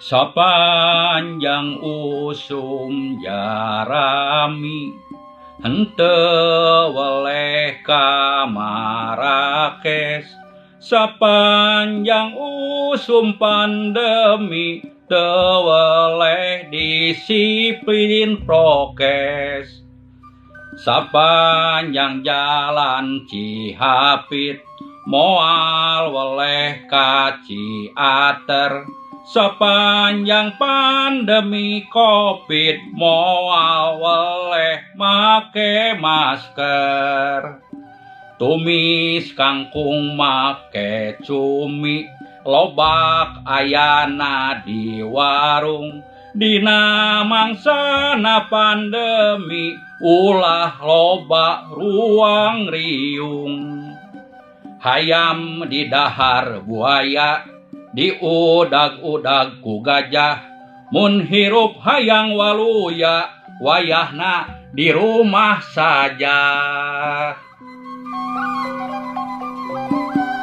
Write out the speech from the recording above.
Sapanjang usum jarami henteu weleh ka Marrakes. Sapanjang usum pandemi teu weleh disiplin prokes. Sapanjang jalan Cihapit moal weleh ka Ciater. Sapanjang pandemi Covid moal weleh make masker. Tumis kangkung make cumi lobak ayana di warung. Dina mangsana pandemi ulah loba ruang riung. Hayam didahar buaya diudag-udag ku gajah. Mun hirup hayang waluya wayahna di rumah saja.